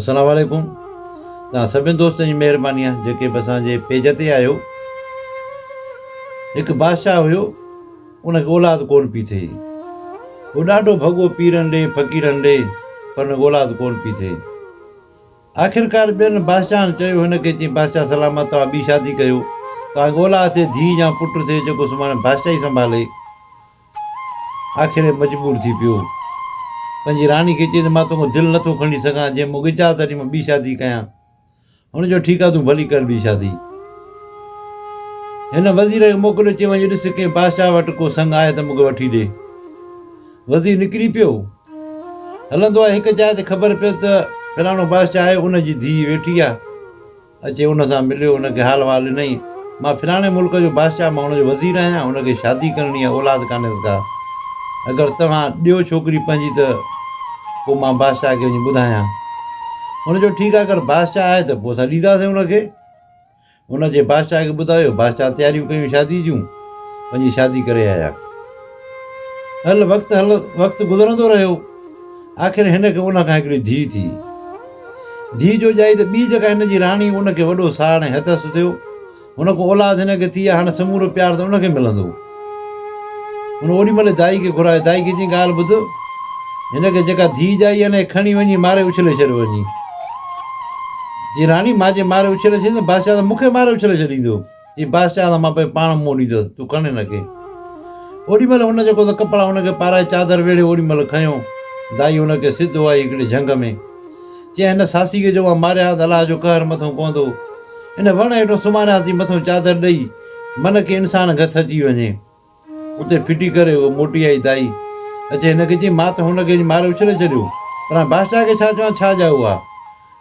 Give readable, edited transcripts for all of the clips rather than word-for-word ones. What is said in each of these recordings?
السلام عليڪم توهان سڀني دوستن جي مهرباني آهي جيڪي به اسان جي پيج تي آيو. هڪ بادشاهه هيو ان کي اولاد ڪون پي ٿئي. هو ڏاڍو ڀڳو پيرن ڏي فقيرن ڏي پر هن کي اولاد ڪون پي ٿئي. آخرڪار ٻين بادشاهن چيو هن کي چي بادشاهه سلامت توهان ٻي شادي ڪيو توهان کي اولاد ٿئي ڌيء يا پٽ ٿئي جيڪو سڀاڻي بادشاهي سنڀالي. آخر هي مجبور ٿي پيو. پنهنجي راڻي کي چيائين ته مان توکان دل نٿو کڻي سگهان، جي مون کي اجازت ڏي مان ٻي شادي ڪيان. هن چيو ٺيڪ آ تون ڀلي ڪر ٻي شادي. هن وزير کي موڪليو چي وڃي ڏس ڪنهن بادشاهه وٽ ڪو سڱ آهي ته مون کي وٺي ڏي. وزير نڪري پيو. هلندو آيو هڪ جاء تي خبر پيس ته فلاڻو بادشاهه آهي ان جي ڌيء ويٺي آ. اچي ان سان مليو، ان کي حال احوال ڏنائين، مان فلاڻي ملڪ جو بادشاهه، مان ان جو وزير آهيان، ان کي شادي ڪرڻي آهي، اولاد ڪانهيس ڪا، اگر توهان ڏيو ڇوڪري پنهنجي ته پوء مان بادشاهه کي وڃي ٻڌايان. هن چيو، ٺيڪ آهي، اگر بادشاهه آهي ته پوء اسان ڏينداسين ان کي. هن اچي بادشاهه کي ٻڌايو، بادشاهه تياريون ڪيون شادي جون، وڃي شادي ڪري آيا. هل وقت هل وقت گذرندو رهيو. آخر هن کي ان کان هڪڙي ڌيء ٿي. ڌيء جو ڄائي ته ٻي جيڪا هن جي راڻي ان کي وڏو ساڙ ۽ حدس ٿيو. هن کان اولاد هن کي ٿي آ، هاڻ سمورو پيار ته ان کي ملندو. هن اوڏي مهل دائي کي گهرايو. دائي کي چيائين ڳالهه ٻڌ، هن کي جيڪا ڌيء ڄائي آ، ان کي کڻي وڃي ماري اڇلي ڇڏ وڃي. چيائين راڻي مان جي ماري اڇلي ڇڏيندس، بادشاهه ته مون کي ماري اڇلي ڇڏيندو. چي بادشاهه ته مان پنهنجو پاڻ منهن ڏيندس، تون کڻ هن کي. اوڏي مهل هن جيڪو ته ڪپڙا هن کي پارائي چادر ويڙهي اوڏي مهل کنيو. دائي هن کي سڌو آئي هڪڙي جهنگ ۾. چيائين هن ساسي کي جو مان ماريان ها ته الله جو قهر مٿئون پوندو. ان وڻ هيٺون سمهاريانس ٿي مٿئون چادر ڏئي، من ڪي انسان گٿ اچي وڃي. اتي ڦٽي ڪري هوء موٽي آئي دائي اچي هن کي چيائين مان ته هن کي ماري اڇلي ڇڏيو پر هاڻي بادشاهه کي ڇا چوان ڇا ڄائو آ.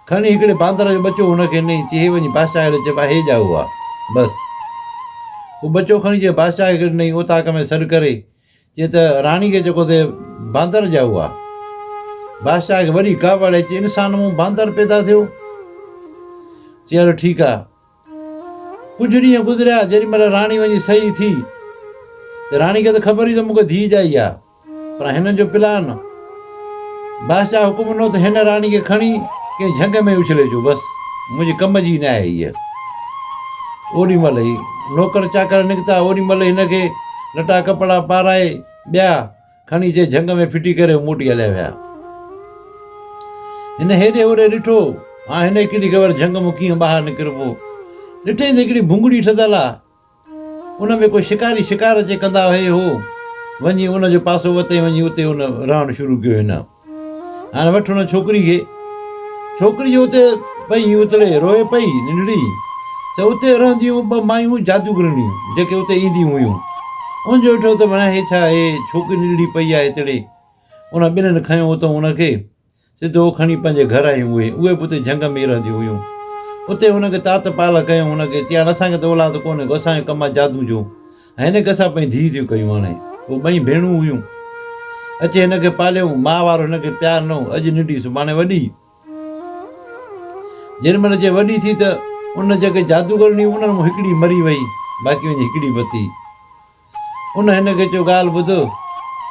کڻي هڪڙي باندر جو ٻچو هن کي ڏنائين چي هي وڃي بادشاهه کي چئبا هي ڄائو آ. بس. هو ٻچو کڻي چي بادشاهه کي ڏنائين اوطاق ۾ سڏ ڪري چي ته راڻي کي جيڪو ٿئي باندر ڄائو آ. بادشاهه کي وڏي ڪاوڙ آئي چي انسان مون باندر پيدا ٿيو. چي هلو ٺيڪ آ. ڪجهه ڏينهن گذريا، جيڏي مهل راڻي وڃي صحيح ٿي ته راڻي کي ته خبر هئي ته مون کي ڌيء ڄائي آ، پر هنن جو پلان، بادشاهه حڪم ڏنو ته هن راڻي کي کڻي ڪنهن جهنگ ۾ اڇلي اچو، بس منهنجي ڪم جي ناهي هيء. اوڏي مهل ئي نوڪر چاڪر نڪتا، اوڏي مهل ئي هن کي لٽا ڪپڙا پارائي ٻيا کڻي چي جهنگ ۾ ڦٽي ڪري هو موٽي هليا ويا. هن هيڏي هوڏي ڏٺو، هاڻ هن کي ڪهڙي خبر جهنگ مان ڪيئن ٻاهر نڪربو. ڏٺئين ته هڪڙي ڀونگڙي ٺڌل آ. ان ۾ ڪو شڪاري شڪار اچي ڪندا هي هو. وڃي ان جو پاسو وتئين وڃي اتي ان رهڻ شروع ڪيو هن. هاڻ وٺ ان ڇوڪري کي. ڇوڪري جو اتي پئي اتڙي روئي پئي ننڍڙي ته اتي رهنديون ٻه مايون جادوگرڻيون جيڪي اتي اينديون هيون. ان جو ڏٺو ته ڀلا هي ڇا هي ڇوڪري ننڍڙي پئي آهي اتڙي. ان ٻنهن کنيو اتئون ان کي سڌو کڻي پنهنجي گهر آيون اهي. اهي به اتي جهنگ ۾ ئي رهنديون هيون. اتي هن کي تات پال ڪيائون هن کي چيائون اسان کي ته اولاد ڪونهي ڪو اسان جو ڪم آهي جادو جو. هن کي اسان پنهنجي ڌيء ٿيون ڪيون هاڻي هو ٻئي ڀيڻون هيون. اچي هن کي پاليائون. ماء وارو هن کي پيار نه هو. اڄ ننڍي سڀاڻي وڏي. جنھن مھل جي وڏي ٿي ته ان جيڪي جادوگرڻيون انھن مون ھڪڙي مري وئي باقي وڃي ھڪڙي بتي. ان ھن کي چيو ڳالھ ٻڌ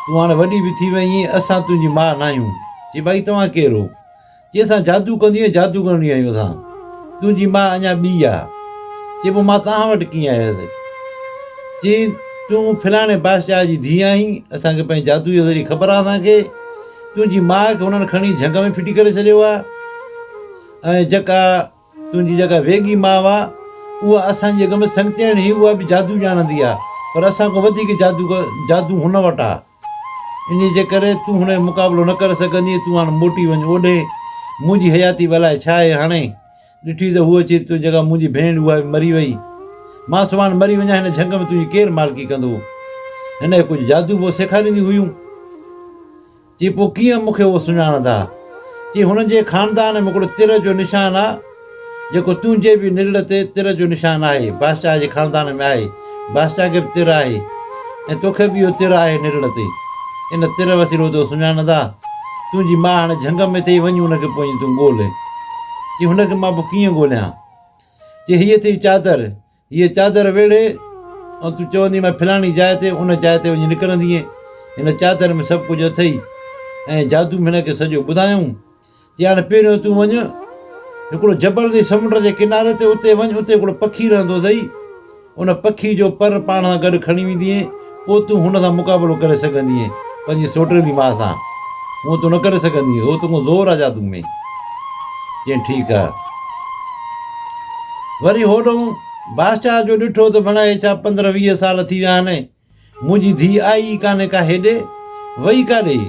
تون ھاڻي وڏي به ٿي وئين اسان تنھنجي ماء ناھيون. چي ڀائي توھان ڪير ھو؟ چي اسان جادو ڪندي ۽ جادوگرڻي آھيون اسان تنھنجي ماء اڃا ٻي آ. چي پوء مان توھان وٽ ڪيئن آيس؟ چي تون فلاڻي بادشاھ جي ڌيء آھين اسان کي پنھنجي جادو جي ذريعي خبر آ اسان کي. تنهنجي ماء کي هنن کڻي جهنگ ۾ ڦٽي ڪري ڇڏيو آهي ۽ جيڪا تنهنجي جيڪا ويڳي ماء آهي اها اسان جي اڳ ۾ سنگتياڻي هئي اها به جادو ڄاڻندي آهي پر اسان کان وڌيڪ جادو جادو هن وٽ آهي انهي جي ڪري تون هن جو مقابلو نه ڪري سگهندينء تون هاڻ موٽي وڃ اوڏي منهنجي حياتي به الائي ڇا آهي هاڻي ڏٺي ته هوء اچي تون جيڪا منهنجي ڀيڻ اها به مري وئي مان سڀاڻ مري وڃان هن جهنگ ۾ تنهنجي ڪير مالڪي ڪندو هن کي ڪجهه جادو به سيکارينديون هيون. چي پوء ڪيئن مون کي اهو سڃاڻندا؟ چي هنن جي خاندان ۾ هڪڙو تر جو نشان آ، جيڪو تنهنجي به نرڙ تي تر جو نشان آهي، بادشاهه جي خاندان ۾ آهي، بادشاهه کي به تر آهي ۽ توکي به اهو تر آهي نرڙ تي، ان تر وسيلو تو سڃاڻندا، تنهنجي ماء هاڻي جهنگ ۾ اٿئي، وڃ ان کي پوء تون ڳولهه. چي هن کي مان پوء ڪيئن ڳولهيان؟ چي هيء اٿئي چادر، هيء چادر ويڙهي ۽ تون چوندين مان فلاڻي جاء تي ان جاء تي وڃي نڪرندينء. هن چادر ۾ سڀ ڪجهه اٿئي. ۽ جادو ۾ هن کي سڄو ٻڌايائون. چي هاڻي پهريون تون وڃ، هڪڙو جبل اٿئي سمنڊ جي ڪناري تي، اتي وڃ، اتي هڪڙو پکي رهندو اٿئي، ان پکي جو پر پاڻ سان گڏ کڻي ويندينء، پوء تون هن سان مقابلو ڪري سگهندينء، پنهنجي سوٽيلي ماء سان. هونء تون نه ڪري سگهندينء، هو تو کان زور آ جادو ۾. چيائين ٺيڪ آ. وري هوڏهون بادشاهه جو ڏٺو ته ڀڻا هي ڇا 15 20 سال ٿي ويا آهن، منهنجي ڌيء آئي ئي ڪانهي ڪا هيڏي، وئي ڪاڏي؟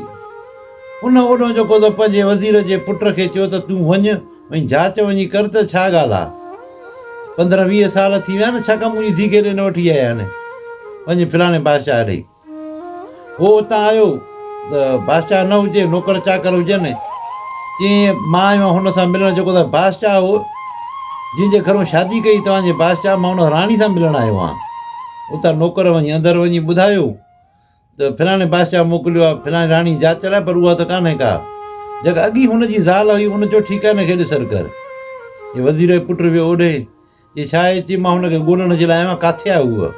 ان اوڏهون جيڪو ته پنهنجي وزير جي پٽ کي چيو ته تون وڃ، وڃي جاچ وڃي ڪر ته ڇا ڳالهه آ؟ 15 20 سال ٿي ويا آهن، ڇا ڪا منهنجي ڌيء کي هيڏي نه وٺي آيا آهن؟ وڃ فلاڻي بادشاهه ڏي. هو اتان آيو ته بادشاهه نه هجي، نوڪر چاڪر هجن. چيائين، مان آيو آهيان هن سان ملڻ جيڪو ته بادشاهه هو، جنهن جي گهرون شادي ڪئي توهان جي بادشاهه، مان ان راڻي سان ملڻ آيو آهيان. اتان نوڪر وڃي اندر وڃي ٻڌايو ته فلاڻي بادشاهه موڪليو آهي فلاڻي راڻي جاچ لاء پر اها ته ڪانهي ڪا. جيڪا اڳي هن جي زال هئي ان چيو ٺيڪ آهي هن کي ڏسر ڪر. هي وزير جو پٽ ويو اوڏي. چي ڇا آهي؟ چي مان هن کي ڳولڻ جي لاء آيو آهيان ڪاٿي آهي هوء؟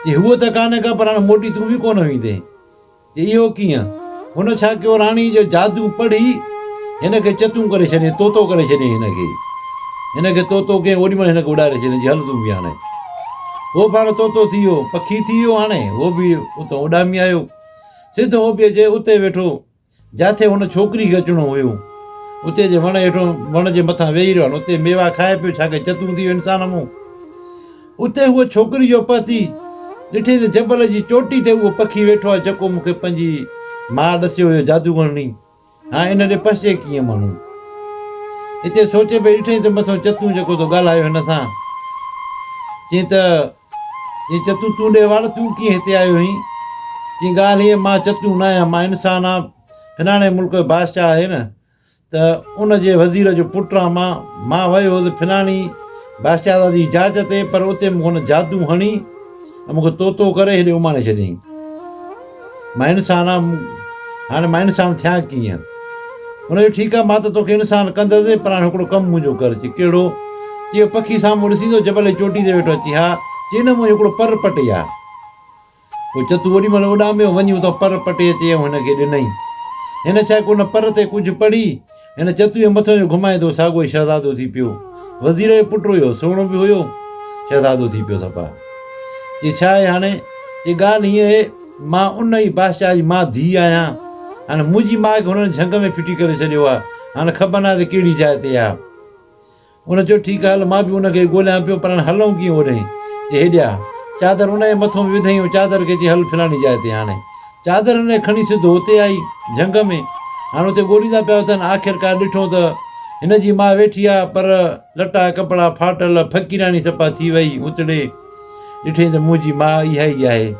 چي هوء ته ڪانهي ڪا پر هاڻي موٽي تون به ڪونه ويندين. چي اهو ڪيئن؟ هن ڇا ڪيو راڻي جو جادو پڙهي هن کي چتون ڪري ڇڏيائين، طوطو ڪري ڇڏيائين هن کي. هن کي طوطو ڪيائين اوڏي مهل هن کي اڏاري ڇڏيائين چي هل تون به هاڻي. هو به هاڻي طوطو ٿي ويو، پکي ٿي ويو هاڻي هو به اتان اڏامي آيو. سڌو هو به اچي اتي ويٺو. جاٿي هن ڇوڪري کي اچڻو هيو، اتي جي وڻ هيٺون وڻ جي مٿان ويهي رهيو. هاڻي اتي ميوا کائي پيو، ڇا ڪي چتون ٿي ويو انسان مون. اتي هوء ڇوڪري جو پهتي، ڏٺي ته جبل جي چوٽي تي اهو پکي ويٺو آهي، جيڪو مون کي پنهنجي ماء ڏسيو هيو جادوگرڻي. هاڻ ان ڏي پسجي ڪيئن ماڻهو؟ اتي سوچي پئي، ڏٺئين ته مٿئون چتون جيڪو ٿو ڳالهايو هن سان. چيائين ته. چيائين، چتون تون ڏي واڙ، تون ڪيئن هتي آيو هئين؟ چيائين، ڳالهه هيء، مان چتون نه آهيان، مان انسان آهيان، فلاڻي ملڪ جو بادشاهه آهي نه، ته ان جي وزير جو پٽ آهيان مان، مان ويو هوس فلاڻي بادشاهزادي جي جاچ تي، پر اتي مون کي هن جادو هڻي ۽ مون کي طوطو ڪري هيڏي اماڻي ڇڏيائين. مان انسان آهيان، هاڻي مان انسان ٿيان ڪيئن؟ هن چيو، ٺيڪ آهي، مان ته توکي انسان ڪندس، پر هاڻي هڪڙو ڪم منهنجو ڪر. چي، ڪهڙو؟ چي، اهو پکي سامهون ڏسين ٿو، جبل جي چوٽي تي ويٺو آهي. چي، ها. چي، ان منهنجو هڪڙو پر پٽي آ. پوء چتو اوڏي مهل اڏاميو، وڃي اتان پر پٽي اچي ۽ هن کي ڏنائين. هن ڇا ڪيو، ان پر تي ڪجهه پڙهي، هن چتوء جي مٿو جو گهمائي ته ساڳيو ئي شهزادو ٿي پيو. وزير جو پٽ هيو، سهڻو به هيو. شهزادو ٿي پيو صفا. چي ڇا آهي هاڻي؟ چي ڳالهه هيئن اهي، مان ان ئي بادشاهه جي مان ڌيء آهيان. هاڻي منهنجي ماء کي هنن جهنگ ۾ ڦٽي ڪري ڇڏيو آهي. هاڻي خبر ناهي ته ڪهڙي جاء تي آهي. هن چيو، ٺيڪ آهي هل، مان به ان کي ڳوليان پيو، پر هاڻي هلون ڪيئن اوڏهين؟ چي، هيڏي آ. چادر ان جي مٿو ۾ وڌئين ۽ چادر کي چي، هل فلاڻي جاء تي هاڻي. چادر هن کي کڻي سڌو اتي آئي، جهنگ ۾. هاڻي اتي ڳوليندا پيا اٿن. آخرڪار ڏٺو ته هن جي ماء ويٺي آ، پر لٽا ڪپڙا ڦاٽل، فقيراڻي صفا ٿي وئي اتڙي. ڏٺئين ته منهنجي ماء اها ئي آهي.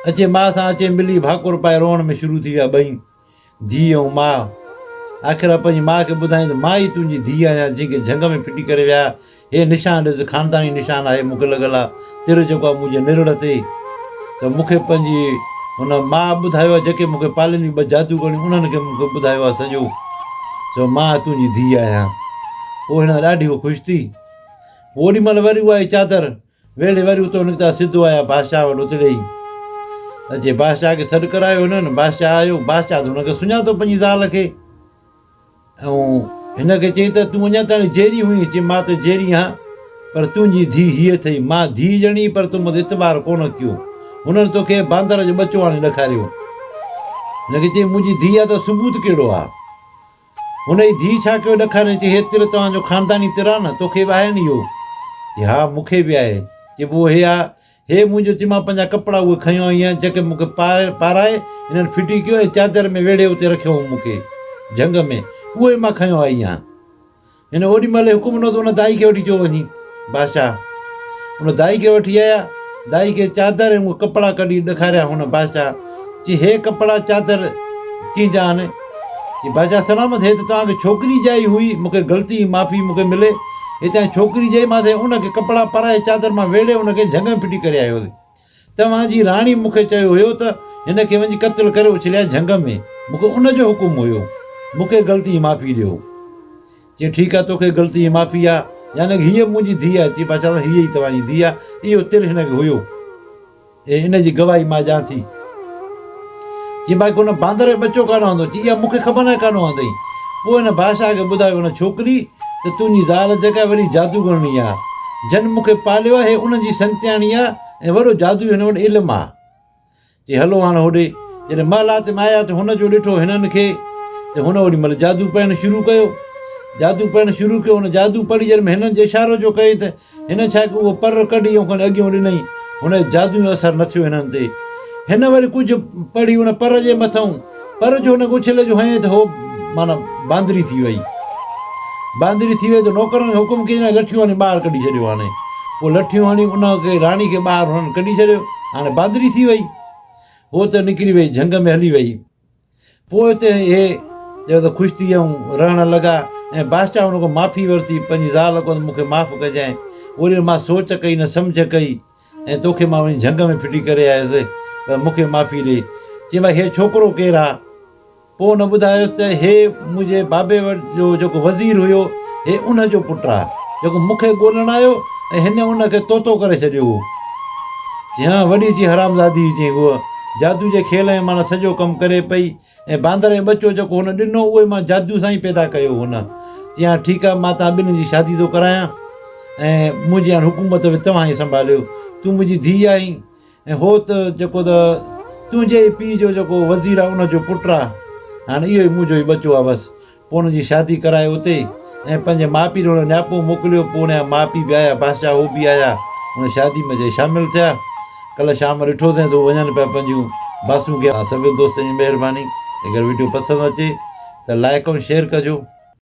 اچي ماء سان اچي ملي، ڀاڪر پائي روئڻ ۾ شروع ٿي ويا ٻئي. ڌيء ۽ ماء. آخر پنهنجي ماء کي ٻڌائين ته مان ئي تنهنجي ڌيء آهيان جنهن کي جهنگ ۾ ڦٽي ڪري ويا. هي نشان ڏس، خانداني نشان آهي مون کي لڳل آ، تر جيڪو آ منهنجي نرڙ تي. ته مون کي پنهنجي هن ماء ٻڌايو آ، جيڪي مون کي پالينديون ٻه جادوگرڻيون انهن کي مون کي ٻڌايو آ سڄو. سو مان تنهنجي ڌيء آهيان. پوء هن ڏاڍي هوء خوش ٿي. پوء اوڏي مهل وري اها ئي چادر ويڙهي وري اتو نڪتا سڌو آيا بادشاهه وٽ اتڙي ئي اچي بادشاهه کي سڏ ڪرايو هنن بادشاهه آيو بادشاهه ته هن کي سڃاتو پنهنجي زال کي ۽ هن کي چئي ته تون اڃا تائين جيري هئين چي مان ته جيري هان پر تنهنجي ڌي هيء اٿئي مان ڌي ڄڻي پر تو مون تي اعتبار ڪونه ڪيو هنن توکي باندر جو ٻچو آڻي ڏکاريو هن کي چئي منهنجي ڌي آ ته ثبوت ڪهڙو آ هن جي ڌيء ڇا ڪيو ڏکارين چي هي تر توهان جو خانداني تر آ نه توکي به آهي نه اهو؟ چي ها مون کي به آهي. چي پوء هي آ هي منهنجو چي مان پنهنجا ڪپڙا اهي کنيو آئي آهيان جيڪي مون کي پارائي هنن ڦٽي ڪيو ۽ چادر ۾ ويڙهي اتي رکيو هو مون کي جهنگ ۾ اهي مان کنيو آئي آهيان. هن اوڏي مهل حڪم ڏنو ته ان دائي کي وٺي اچو وڃي. بادشاهه ان دائي کي وٺي آيا. دائي کي چادر ۽ اهي ڪپڙا ڪڍي ڏيکاريا هن بادشاهه چي هي ڪپڙا چادر ڪنهن جا آهن؟ چي بادشاهه سلامت هي ته توهان کي ڇوڪري ڄائي هئي مون کي غلطي معافي مون کي ملي هي تنهن ڇوڪري ڄائي مان ته ان کي ڪپڙا پارائي چادر مان ويڙهي ان کي جهنگ ۾ ڦٽي ڪري آيو هوس. توهان جي راڻي مون کي چيو هيو ته هن کي وڃي قتل ڪري اڇليان جهنگ ۾، مون کي ان جو حڪم هيو. مون کي غلطي جي معافي ڏيو. چيائين، ٺيڪ آهي، توکي غلطي جي معافي آ. يعني ڪه هيء منهنجي ڌيء آهي. چيائين، بادشاهه صاحب، هيء ئي توهان جي ڌيء آهي. اهو تر هن کي هيو ۽ ان جي گواهي مان ڏيان ٿي. چيائين ڀائي ڪو نه باندر جو ٻچو ڪانه آندو؟ چي اها مون کي خبر ناهي ڪانه آندئين. پوء هن بادشاهه کي ٻڌايو ان ڇوڪري ته تنهنجي زال جيڪا وڏي جادوگرڻي آ. جن مون کي پاليو آهي انهن جي سنگتياڻي آ ۽ وڏو جادوئي هن وٽ علم آ. چي هلو هاڻ هوڏي. جڏهن محلات ۾ آيا ته هن جو ڏٺو هنن کي ته هن اوڏي مهل جادو پڙهڻ شروع ڪيو. جادو پڙهڻ شروع ڪيو. هن جادو پڙهي جڏهن هنن جي اشارو جو ڪيائين ته هن ڇا ڪيو اهو پر ڪڍي ۽ کڻي اڳيون ڏنائين. هن جو جادو جو اثر نه ٿيو هنن تي. هن وري ڪجهه پڙهي ان پر جي مٿئون پر جو هن کي اڇلي جو هنيائين ته هو معنيٰ باندري ٿي وئي. باندري ٿي وئي ته نوڪرن کي حڪم ڪيائين ته لٺيون هڻي ٻاهر ڪڍي ڇڏيو هاڻي. پوء لٺيون هڻي ان کي راڻي کي ٻاهر هنن ڪڍي ڇڏيو. هاڻي باندري ٿي وئي. هوء ته نڪري وئي جهنگ ۾ هلي وئي. پوء اتي اهي چيو ته خوش ٿي ۽ رهڻ لڳا ۽ بادشاهه هن کان معافي ورتي پنهنجي زال کان ته مون کي معاف ڪجانء. اوڏي مان سوچ ڪئي نه سمجهه ڪئي ۽ توکي مان وڃي جهنگ ۾ ڦٽي ڪري آيس پر مون کي معافي ڏي. چيائين ڀائي هي ڇوڪرو ڪير آ؟ پوء هن ٻڌايس ته هي منهنجي بابي جو جيڪو وزير هيو، هي ان جو پٽ آ، جيڪو مون کي ڳولڻ آيو ۽ هن ان کي طوطو ڪري ڇڏيو هو. چيائين ها وڏي چي حرامزادي هئي چيائين هوء جادو جي کيل ۽ معنيٰ سڄو ڪم ڪري پئي ۽ باندر جو ٻچو جيڪو هن ڏنو اهو ئي مان جادو سان ئي پيدا ڪيو هو. هن چيائين ها ٺيڪ آ مان توهان ٻنهي جي شادي ٿو ڪرايان ۽ منهنجي هاڻ حڪومت به توهان ئي سنڀاليو. تون منهنجي ڌيء آهين ۽ هو ته جيڪو ته تنهنجي ئي پيء جو جيڪو وزير آهي ان جو پٽ آهي، هاڻي اهو ئي منهنجو ئي ٻچو آهي بس. پوء ان جي شادي ڪرائي اتي ۽ پنهنجي ماء پيء ڏي هن نياپو موڪليو، پوء ان جا ماء پيء به آيا، بادشاهه هو به آيا، ان شادي ۾ اچي شامل ٿيا. ڪلهه شام ڏٺوسين ته هو وڃن پيا پنهنجون باسون ڪيا. سڀني دوستن جي مهرباني اگر وڊيو پسند اچي ته لائيڪ ۽ شيئر ڪجو.